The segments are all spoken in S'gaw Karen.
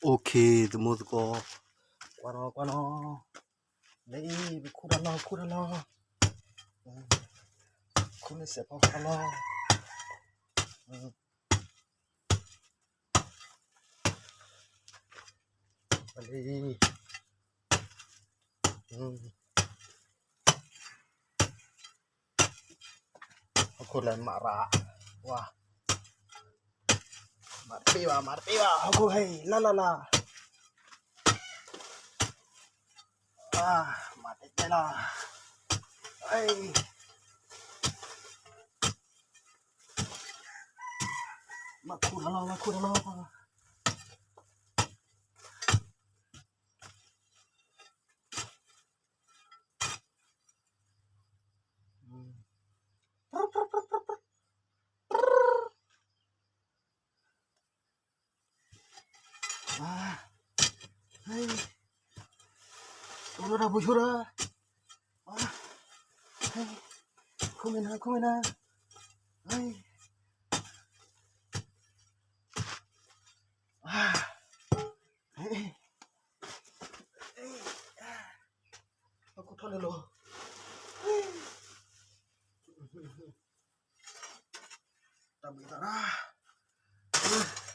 အိၣ်ခ့ သမူသကိး, ကွၢ်နီၤ ကွၢ်နီၤ, လၢအံၤ ပခူၣ်တၢ်လီၢ် ခူၣ်တၢ်လီၢ်, ခူၣ်န့ၢ်စဲးဖီဖီလီၤ, လၢအံၤ ဟီၣ်ခိၣ်လဲၤမၤရၣ်, ဝါ, မၤတပ့ၢ်ဘၣ် မၤတပ့ၢ်ဘၣ် ဟီၣ်ခိၣ်ဟဲ လၢလၢလၢ, မၤတဲတဲလီၤ, မၤခူၣ်လီၤလီၤ မၤခူၣ်လီၤလီၤ. အိၣ်လၢတၢ်ပူၤဆိဒီး, ခိၣ်မ့ၢ်နၤ ခိၣ်မ့ၢ်နၤ, ဟီၣ်ခိၣ်ထီၣ်လၢလီၤ, တၢ်ဘျုးသရၣ်. တၢ်ဘျုးတၢ်တဲတဲလီၤတနံၤညါအံၤ.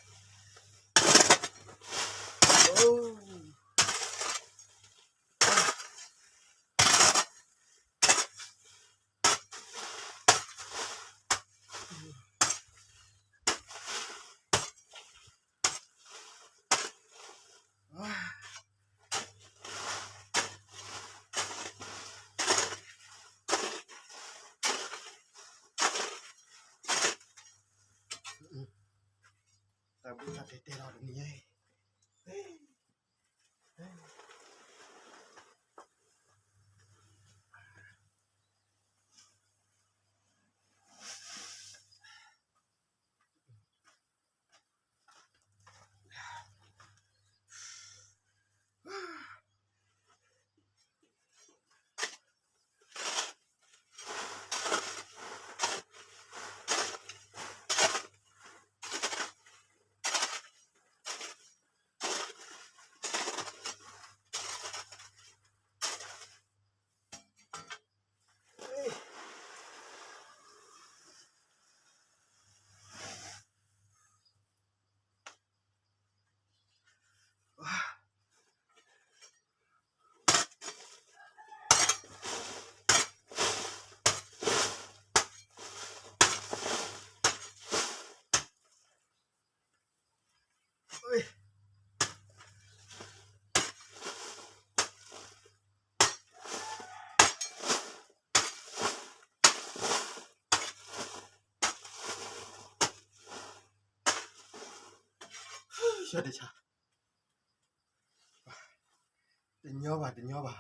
တညီဘၣ် တညီဘၣ်,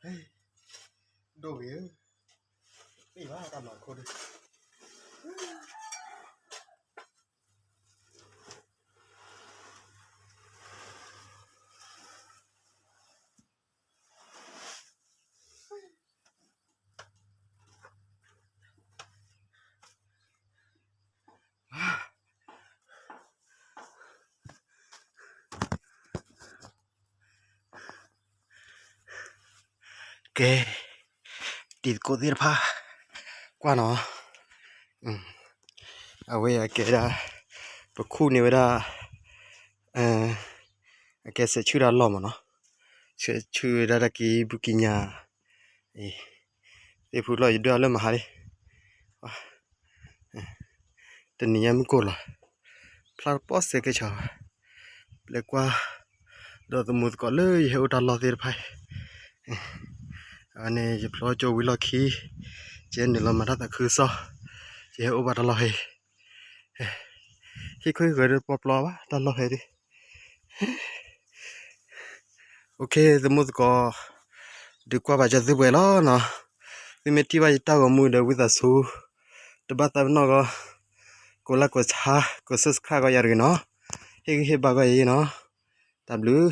ဒိၣ်ဂ့ၤဧၢ, ပ့ၢ်ဘၣ်တၢ်မၤခိၣ်ဒီး ကဲ, တံၤသကိးသ့ၣ်တဖၣ်, ကွၢ်နီၤ, အဝဲအကဲဒၣ်, ပခူၣ်န့ၢ်ဝဲဒၣ်, အကဲစဲးဆူၣ်တၢ်လီၢ်မးနီၤ, ဆဲးဆူၣ်ဝဲဒၣ်တၢ်က့ၤဘူးကံညါ, သ့ၣ်ဖူလီၢ်ယဒွဲၣ်အီၤလၢမဟါလံ တနံၤညါမုၢ်ကိၢ်လီၤ, ဖျါတပီၢ်စဲကဲဆီ, ပျဲကွၢ်, ဒီးသမူသကိးလၢယဟဲအိၣ်တၢ်လီၢ်သ့ၣ်တဖၣ်, အဝဲန့ၣ် ယဖျီကၠိဝံၤလီၢ်ခံ, ယဲနုာ်လီၤမၤတၢ်သးခုကစီၣ်, ယဟဲအိၣ်ဘၣ်တၢ်လီၢ်ဖဲ, ဟံၣ်ခိၣ်ဟံၣ်ဂဲၤဒီးပျီပျီဘၣ် တၢ်လီၢ်ဖဲဒၣ် OK သမူသကိး, ဒုးကွၢ်ဘၣ်ကၠီသုပှဲၤလီၤနီၤ, သုမ့ၢ်ထံၣ်ဘၣ်ယတၢ်ဂီၤမူဒီးဝံသးစူၤ, တဘၣ်သးပ့ၤနီၣ်ဂီၢ်, ကိးlikeကိးshare, ကိးsubscribeဂီၢ်ယၤတဂ့ၤနီၤ, ဟ့ၣ်ဂံၢ်ဟ့ၣ်ဘါဂီၢ်ယၤနီၤ, တၢ်ဘျုး